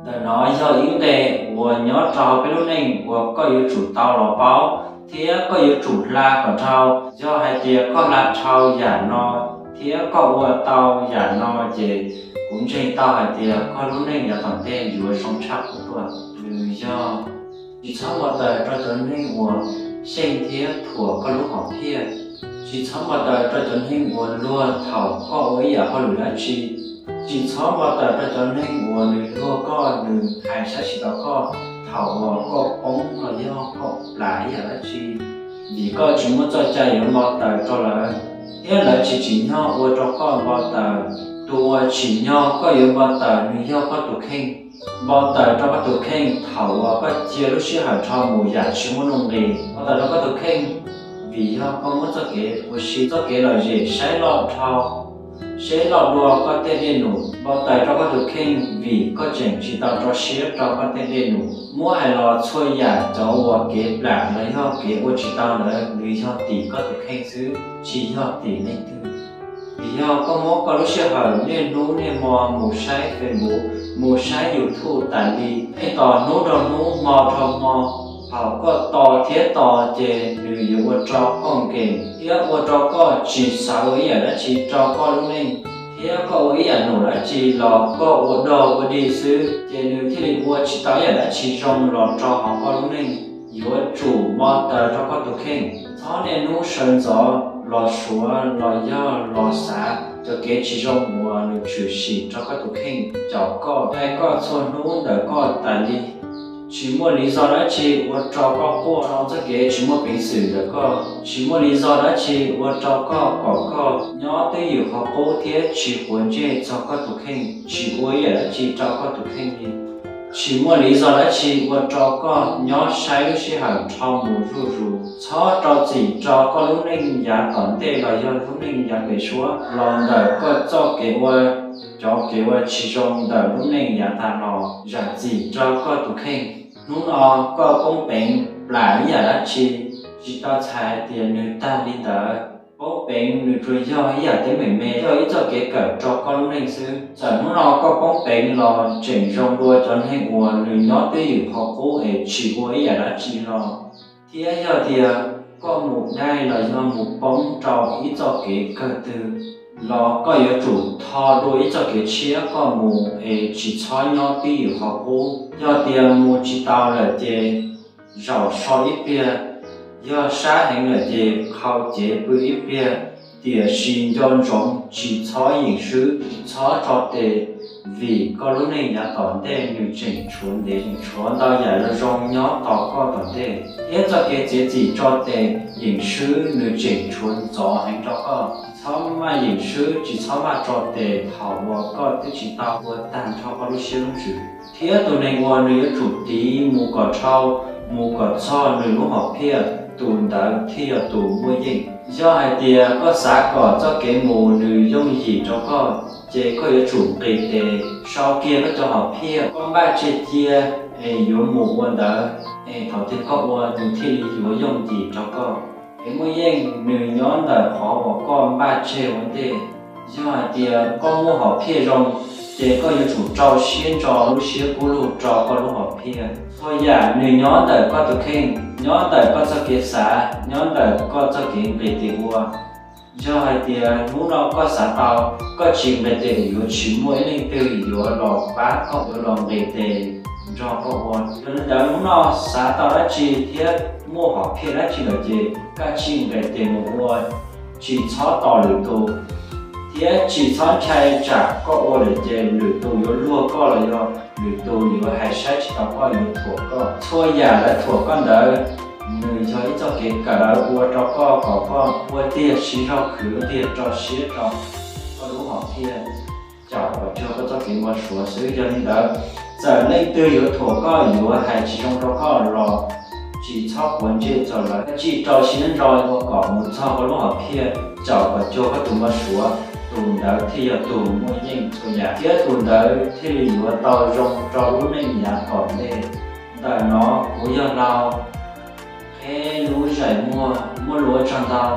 Ntawm no yog ib nqe uas nyob rau hauv peb lub neej uas koj yuav tsum tau los paub thiab koj yuav tsum hla kom dhau. Yog hais tias koj hla dhau yam no thiab koj ua tau yam no ces kuv ntseeg tau hais tias koj lub neej yav tom ntej yuav zoo tshaj qub tuaj. Nws yog: tsis txhob npau taws rau cov neeg uas xyeej thiab thuam koj lub hom phiaj. Tsis txhob npau taws rau cov neeg uas luag thaum koj ua ib yam hauj lwm dab tsi. Tsis txhob npau taws rau cov neeg uas nws luag koj, nws hais saib tsis taus koj thaum uas koj poob los yog koj plam ib yam dab tsi, vim koj tsis muaj txoj cai yuav npau taws rau lawv, thiab lawv tsis tsim nyog ua rau koj npau taws. Tus uas tsim nyog koj yuav npau taws nws yog koj tus kheej. Npau taws rau koj tus kheej thaum uas koj cia lub sij hawm dhau mus yam tsis muaj nuj nqis. Npau taws rau koj tus kheej vim yog koj muab txoj kev ua si, txoj kev lom zem saib loj dhau, saib loj dua koj tej dej num. Npau taws rau koj tus kheej vim koj tseem tsis tau rau siab rau koj tej dej num. Muab hais los txhua yam cov uas kev plam los yog kev ua tsis tau ntawd nws yog tim koj tus kheej xwb, tsis yog tim leej twg. Vim yog koj muab koj lub sij hawm niaj hnub niaj hmo mus saib Facebook, mus saib YouTube tas li, tos hnub dhau hnub hmo dhau hmo, thaum koj tos thiab tos ces nws yuav ua rau koj nkees thiab ua rau koj tsis xav ua ib yam dab tsi rau koj lub neej, thiab koj ua ib yam num dab tsi los koj ua dog ua dig xwb, ces nws thiaj li ua tsis tau ib yam dab tsi zoo los rau hauv koj lub neej. Yuav tsum npau taws rau koj tus kheej. Txhob niaj hnub sawv ntxov los suav los yog los xav cov kev tsis zoo uas nws tshwm sim rau koj tus kheej caum koj, caij koj txhua hnub ntawm koj tas li. Tsis muaj li do dab tsi ua rau koj quaj, txoj kev tsis muaj peev xwm ntawm koj. Tsis muaj li do dab tsi ua rau koj kom koj nyob twj ywm qhov qub thiab tsis quav ntsej txog koj tus kheej, tsis ua ib yam dab tsi rau koj tus kheej li. Tsis muaj li do dab tsi ua rau koj nyob saib lub sij hawm dhau mus zuj zus. Txhob rau txim rau koj lub neej yav tom ntej los yog lub neej yav pem suab los ntawm koj txoj kev ua, cov kev ua tsis zoo ntawm lub neej yav tas los. Zam txim rau koj tus kheej. Hnub no koj poob peev plam ib yam dab tsi, tsis tau txhais hais tias nws tag li ntawd. Poob peev nws tsuas yog ib yam teeb meem me, yog ib txoj kev kawm rau koj lub neej xwb. Txawm hnub no koj poob peev los tseem zoo dua cov neeg uas nws nyob twj ywm qhov qub es tsis ua ib yam dab tsi los, thiab yog tias koj mus daig los yog mus poob rau ib txoj kev kawg twg los koj yuav tsum tho dua ib txoj kev tshiab koj mus es tsis txhob nyob twj ywm qhov qub. Yog tias mus tsis tau lawm ces zaum so ib pliag, yog sab heev lawm ces qhau cev pw ib pliag, tiam sis nco ntsoov tsis txhob yeem swb, tsis txhob tso tes, vim koj lub neej yav tom ntej nws tseem tshuav ntev, tseem tshuav ntau yam zoo zoo nyob tos koj tom ntej, thiab txoj kev txiav txim tso tes yeem swb nws tseem tshuav ntxov heev rau koj. Txhob maj yeem swb, tsis txhob maj tso tes thaum uas koj twb tsis tau ua tag nrho koj lub siab lub ntsws. Thiab tus neeg uas nws yuav tsum tiv mus kom dhau, mus kom txog nws lub hom phiaj, tus ntawd thiaj yog tus muaj yeej. Yog hais tias koj xav kom txoj kev mus nws yooj yim rau koj, ces koj yuav tsum nqis tes, sau kiag koj cov hom phiaj, koj npaj tseg cia es yuav mus ua ntawd, es thaum twg koj ua nws thiaj li yuav yooj yim rau koj. Kev muaj yeej nws nyob ntawm qhov uas koj npaj tseg ua ntej. Yog hais tias koj muaj hom phiaj zoo, ces koj yuav tsum rau siab ntso lub siab kub lug rau koj lub hom phiaj. Txhua yam nws nyob ntawm koj tus kheej, nyob ntawm koj txoj kev xav, nyob ntawm koj txoj kev nqis tes ua. Yog hais tias hnub no koj xav tau, koj tsis nqis tes yuav tsis muaj ib leej twg yuav los pab koj, yuav los nqis tes nrog koj ua. Yog li ntawd hnub no xav tau dab tsi thiab muaj hom phiaj dab tsi lawm ces koj tsij nqis tes mus ua, tsis txhob tos lwm tus, thiab tsis txhob ntshai tsam koj ua lawm ces lwm tus yuav luag koj los yog lwm tus yuav hais saib tsis taus koj, yuav thuam koj. Txhua yam lawv thuam koj ntawd, nws yog ib txoj kev kawm lawv ua rau koj kom koj ua tiag siv zog khwv tiag rau siab rau koj lub hom phiaj, caum kom cuag koj txoj kev npau suav xwb. Yog li ntawd, txawm leej twg yuav thuam koj, yuav hais tsis zoo rau koj los tsis txhob quav ntsej txog lawv, tsij rau siab ntso ua kom mus txog koj lub hom phiaj, caum kom cuag koj tus npau suav, tus ntawd thiaj yog tus muaj yeej txhua yam, thiab tus ntawd thiaj li yuav tau zoo rau lub neej yav tom ntej. Ntawm no kuv yog Lau, qheb lub zais muag, muaj lus ua tsaug ntau.